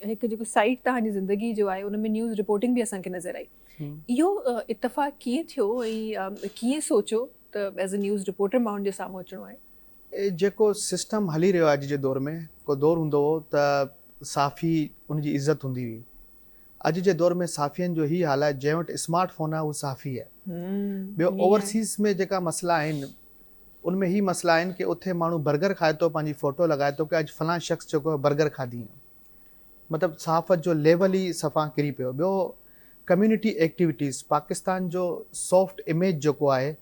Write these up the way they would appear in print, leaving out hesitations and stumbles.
هڪ جيڪو سائيڊ توهان جي زندگي جو آهي ان ۾ نيوز رپورٽنگ به اسان کي نظر آئي. اهو اتفاق ڪيئن ٿيو ۽ ڪيئن سوچيو ته ايز اي نيوز رپورٽر ماڻهن جي سامهون اچڻو آهي؟ جيڪو سسٽم هلي رهيو آهي اڄ جي دور ۾، ڪو دور هوندو هو ته صحافي ان جي عزت هوندي هئي. اڄ جي دور ۾ صحافين جو هي حال آهي جنهن وٽ اسمارٽ فون آهي اهو صحافي آهي. ٻيو اوورسيز ۾ جيڪا مسئلا آهن ان ۾ هي مسئلا آهن ڪي اتي ماڻهو برگر کائي ٿو پنهنجي فوٽو لڳائي ٿو ڪي اڄ فلان شخص جيڪو آهي برگر کاڌي. مطلب صحافت جو ليول ئي صفا ڪري پيو. ٻيو ڪميونٽي ايڪٽيوٽيز پاڪستان جو سافٽ اميج جيڪو آهي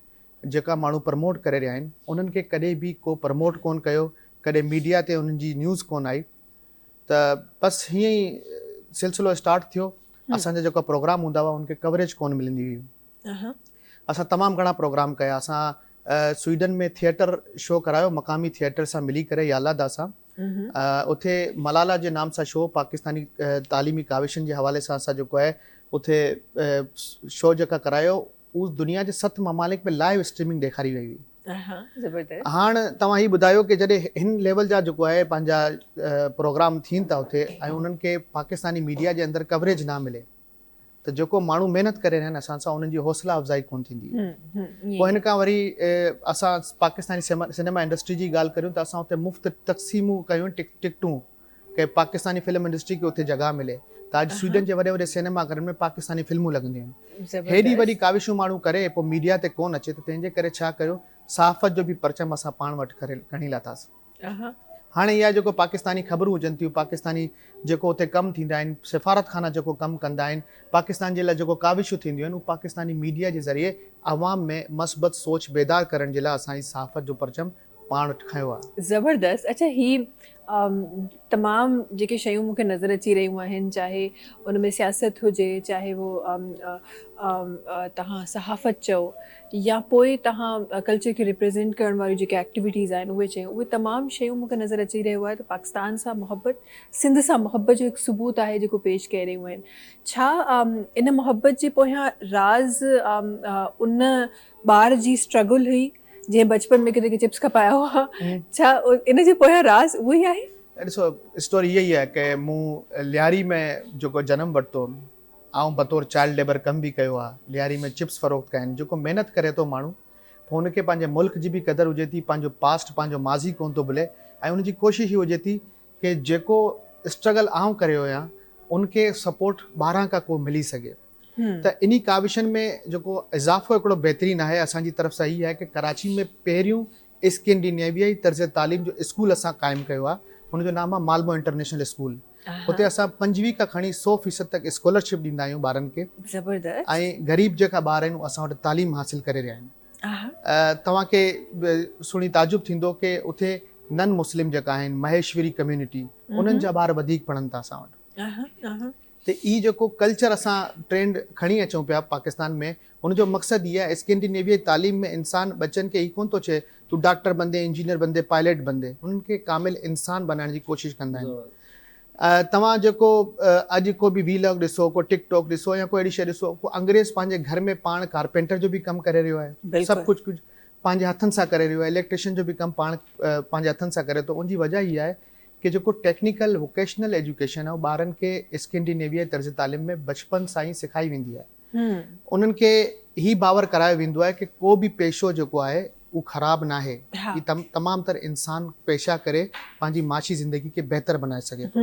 جيڪا ماڻهو پرموٽ ڪري رهيا آهن انهن کي ڪڏهن به ڪو پرموٽ ڪون ڪيو ڪڏهن ميڊيا تي انهن جي نيوز ڪون آئي ته بس هيئن ئي سلسلو اسٽارٽ ٿيو. اسان جا جيڪا پروگرام هوندا هئا ان کي ڪوريج ڪون ملندي هئي. اسان تمام گهڻا پروگرام ڪيا. اسان سوئيڊن ۾ ٿيئٽر شو ڪرايو مقامي ٿيئٽر سان ملي ڪري يالادا سان. اتي ملالا جي نام سان شو پاڪستاني تعليمي ڪاوشن جي حوالي سان اسان جيڪو آهي اتي شو جيڪا ڪرايو اهو دنيا جي 7 ممالڪ ۾ لائيو اسٽريمنگ ڏيکاري وئي هئي. هاڻ توهان هي ٻڌايو ڪي جڏهن هن ليول جا جيڪو آهي پنهنجا پروگرام ٿين ٿا اتي ۽ انهن کي پاڪستاني ميڊيا جي اندر ڪوريج نه ملي ته جيڪو ماڻهو محنت ڪري رهيا آهن اسان سان انهن جي حوصلا افزائي ڪونه ٿيندي. پوء هن کان وري اسان پاڪستاني سئنيما انڊسٽري جي ڳالهه ڪريون ته اسان اتي مفت تقسيمون ڪيون ٽڪٽون ڪي پاڪستاني فلم انڊسٽري کي اتي جڳهه ملي ته اڄ سوئيڊن جي وڏي وڏي سئنيما گهرن ۾ پاڪستاني فلمون لڳنديون آهن. هيڏي وڏي ڪاوشون ماڻهو ڪري پوء ميڊيا تي ڪونه اچي ته تنهن جي ڪري ڇا ڪيو صحافت جو به پرچم اسان پاڻ وٽ کڻي لاٿاسين. هاڻي اها جيڪو پاڪستاني خبرون هجن ٿيون، پاڪستاني جيڪو اتي ڪم ٿيندا آهن، سفارتخانا جيڪو ڪم ڪندا آهن، پاڪستان جي لاء جيڪو ڪاوشون ٿينديون آهن، اهو پاڪستاني ميڊيا جي ذريعي عوام ۾ مثبت سوچ بيدار ڪرڻ جي لاء اسان هي صحافت جو پرچم پاڻ وٽ کنيو آهي. زبردست اڇا هي تمام جيڪي شيون مون کي نظر اچي رهيون آهن چاهي ان ۾ سياست هجي چاهي اهو توهان صحافت چئو يا پوء توهان ڪلچر کي ريپريزينٽ ڪرڻ واريون جيڪي ايڪٽيوٽيز آهن اهي چيون اهي تمام شيون مون کي نظر اچي رهيو آهي ته پاڪستان سان محبت سنڌ سان محبت جو هڪ ثبوت آهي جيڪو پيش ڪري رهيون آهن ڇا ان محبت جي پويان راز ان ٻار جي اسٽرگل هئي جنهن بچپن ۾ ڪٿي چپس کپايا هئا ڇا ان جي پويان راز اهو ئي آهي؟ ڏسو اسٽوري اها ئي آهي ڪي مون لياري ۾ جيڪو جنم ورتو آئون بطور چائلڊ ليبر ڪم به ڪيو آ، لياري ۾ چپس فروخت ڪيا آهن، جيڪو محنت ڪري ٿو ماڻهو پوء ان کي پنهنجي ملڪ جي به قدر هجي ٿي، پنهنجو پاسٽ پنهنجو ماضي ڪونه ٿو ڀلي ۽ ان جي ڪوشش هي هجي ٿي ڪي جيڪو اسٽرگل آئون ڪري رهيو آهيان ان کي سپورٽ ٻاهران کان ڪو ملي سگهي ته انهي ڪاوشن ۾ جيڪو اضافو هڪڙو بهترين آهي اسان جي طرف سان هي آهي ڪي ڪراچي ۾ پهريون اسڪينڊينيويائي طرز تعليم جو اسڪول اسان قائم ڪيو آهي ان جو نام آهي مالمو انٽرنيشنل اسڪول. اتي اسان 25 کان کڻي سو فيصد تڪ اسڪالرشپ ڏيندا آهيون ٻارن کي. زبردست. ۽ غريب جيڪا ٻار آهن اهي اسان وٽ تعليم حاصل ڪري رهيا آهن. توهان کي سڻي تعجب ٿيندو ڪي اتي نن مسلم جيڪا آهن مهيشوري ڪميونٽي انهن جا ٻار وڌيڪ پڙهن ٿا اسان وٽ. ته هي جيڪو ڪلچر اسان ٽرينڊ کڻي اچون پيا پاڪستان ۾ ان جو مقصد هي آهي اسڪينڊينيويائي تعليم ۾ انسان ٻچن کي هي ڪونه ٿو چئي تون ڊاڪٽر بندي انجنيئر بندي پائليٽ بندي انهن کي ڪامل انسان بنائڻ جي ڪوشش ڪندا آهن. توهان جيڪو اڄ ڪو به وي لاگ ڏسو ڪو ٽڪ ٽاڪ ڏسو يا ڪو اهڙي شيء ڏسو ڪو انگريز پنهنجي گهر ۾ پاڻ ڪارپينٽر جو به ڪم ڪري رهيو آهي سڀ ڪجهه ڪجهه پنهنجي هٿن سان ڪري رهيو آهي اليڪٽريشن جو به ڪم پاڻ پنهنجي هٿن سان ڪري ٿو ان جي وجه هي آهي ڪي جيڪو ٽيڪنيڪل ووڪيشنل ايجوڪيشن آهي اهو ٻارن کي اسڪينڊينيويائي طرز تعليم ۾ بچپن سان ئي سکائي ويندي آهي. انهن کي هي باور ڪرايو ويندو آهي ڪي ڪو به پيشو جيڪو آهي اهو خراب ناهي هي تمام تر انسان پيشا ڪري پنهنجي معاشي زندگي کي بهتر بنائي سگهي ٿو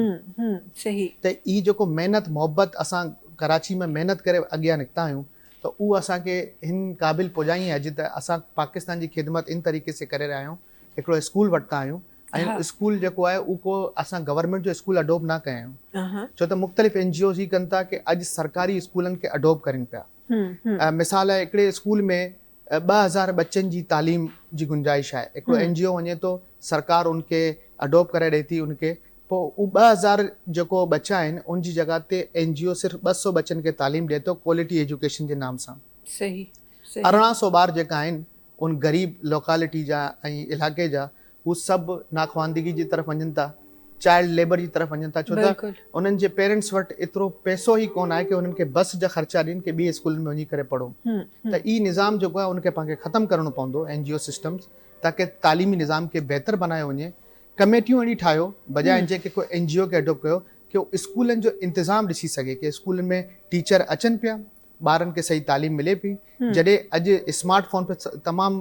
ته هي جيڪو محنت محبت اسان ڪراچي ۾ محنت ڪري اڳيان نڪتا آهيون ته اهو اسان کي هن قابل پڄائي آهي اڄ ته اسان پاڪستان جي خدمت ان طريقي سي ڪري رهيا آهيون هڪڙو اسڪول ورتا آهيون ۽ اسڪول جيڪو آهي اهو ڪو اسان گورنمينٽ جو اسڪول اڊوپ نه ڪيا آهيون ڇو ته مختلف اين جي اوز هي ڪن ٿا ڪي اڄ سرڪاري اسڪولن کي اڊوپ ڪرين پيا مثال آهي هڪڙي اسڪول ۾ 2000 ٻچن جي تعليم جي گنجائش آهي هڪڙو اين جي او وڃي ٿو سرڪار ان کي اڊوپ ڪري ڏئي ٿي ان کي پوء اهو 2000 جيڪو ٻچا آهن ان جي جڳهه تي اين جي او صرف 200 ٻچن کي تعليم ڏئي ٿو ڪوالٽي ايجوڪيشن جي نام سان صحيح 1800 ٻار جيڪا آهن ان غريب لوڪالٽي جا ۽ علائقي جا هو سڀ ناخواندگي جي طرف وڃن ٿا چائلڊ ليبر جي طرف وڃن ٿا ڇو ته انهن جي پيرنٽس وٽ ايترو پئسو ئي ڪونه آهي ڪي انهن کي بس جا خرچا ڏين ڪي ٻي اسڪولن ۾ وڃي ڪري پڙهو ته هي نظام جيڪو آهي ان کي پاڻ کي ختم ڪرڻو پوندو اين جي او سسٽمز تاڪي تعليمي نظام کي بهتر بنايو وڃي ڪميٽيون اهڙي ٺاهيو بجاء ان جي ڪي ڪو اين جي او کي اڊوپ ڪيو ڪي هو اسڪولن جو انتظام ڏسي سگهي ڪي اسڪولن ۾ ٽيچر اچن پيا، ٻارن کي صحيح تعليم ملي پئي. جڏهن اڄ اسمارٽ فون تي تمام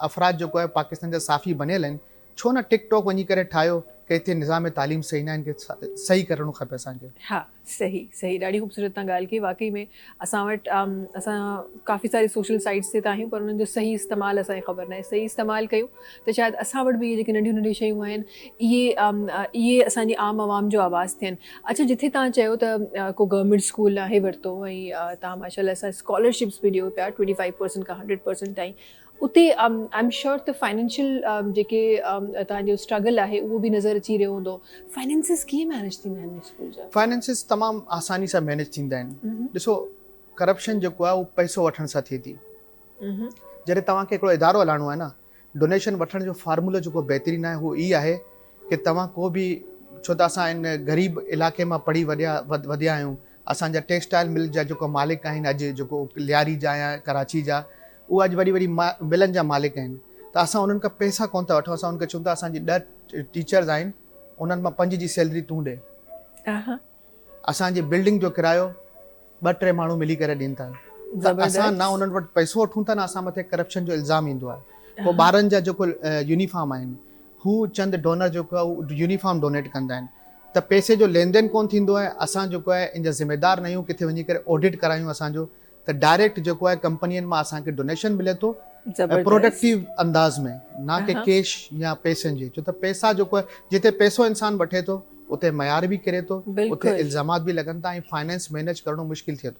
افراد جيڪو آهي پاڪستان جا صحافي بنيل آهن، ڇو نه ٽڪ ٽاڪ وڃي ڪري ٺاهيو ڪي هتي نظام تعليم صحيح نه آهي، ان کي صحيح ڪرڻو کپي اسان کي. ها صحيح صحيح ڏاڍي خوبصورت تان ڳالهه ڪئي. واقعي ۾ اسان وٽ اسان ڪافي ساري سوشل سائيٽس تي ته آهيون پر انهن جو صحيح استعمال اسان کي خبر ناهي. صحيح استعمال ڪيون ته شايد اسان وٽ به اهي جيڪي ننڍيون ننڍيون شيون آهن اهي اهي اسان جي عام عوام جو آواز ٿين. اڇا جٿي توهان چيو ته ڪو گورنمينٽ اسڪول ناهي ورتو ۽ توهان ماشاء الله سان اسڪالرشپس به ڏيو پيا ٽوئنٽي فائيو پرسنٽ کان هنڊريڊ پرسنٽ تائين، اتي I am sure ته فائنينشل جيڪي توهان جو اسٽرگل آهي اهو به نظر اچي رهيو هوندو. فائنينسز ڪيئن مينيج ٿيندا آهن اسڪول جا؟ فائنينسز تمام آساني سان مينيج ٿيندا آهن. ڏسو ڪرپشن جيڪو آهي اهو پئسو وٺڻ سان ٿئي ٿي. جڏهن توهان کي هڪڙو ادارو هلائڻو آهي نه، ڊونيشن وٺڻ جو فارمولو جيڪو بهترين آهي اهو هي آهي ڪي توهان ڪو به، ڇو ته اسان ان غريب علائقي مان پڙهي وڏيا وڌيا آهيون، اسان جا ٽيڪسٽائل مل جا جيڪو مالڪ آهن اڄ جيڪو لياري جا يا ڪراچي جا، اهي اڄ وڏي وڏي ملن جا مالڪ آهن ته اسان انهن کان پئسا ڪونه ٿا وٺون. اسان انهن کي چئون ٿا اسان جي 10 ٽيچرز آهن انهن مان 5 جي سيلري تون ڏي، اسان جي بلڊنگ جو ڪرايو ٻه ٽي ماڻهو ملي ڪري ڏين ٿا، ته اسان نه انهن وٽ پئسو وٺون ٿا نه اسان مٿي ڪرپشن جو الزام ايندو آهي. پوء ٻارن جا جيڪو يونيفارم آهن هو چند ڊونر جيڪو آهي هو يونيفارم ڊونيٽ ڪندا آهن ته پئسي جو لين دين ڪون ٿيندو آهي. اسان جيڪو آهي ان جا ذميدار نه آهيون ڪٿي وڃي ڪري آڊٽ ڪرايون اسان جو، ته ڊائريڪٽ جيڪو آهي ڪمپنين مان اسان کي ڊونيشن ملي ٿو پروڊڪٽيو انداز ۾ نه ڪي ڪيش يا پئسن جي، ڇو ته پئسا جيڪو آهي جتي پئسو انسان وٺي ٿو اتي معيار به ڪري ٿو، اتي الزامات به لڳن ٿا ۽ فائنانس مينيج ڪرڻو مشڪل ٿئي ٿو.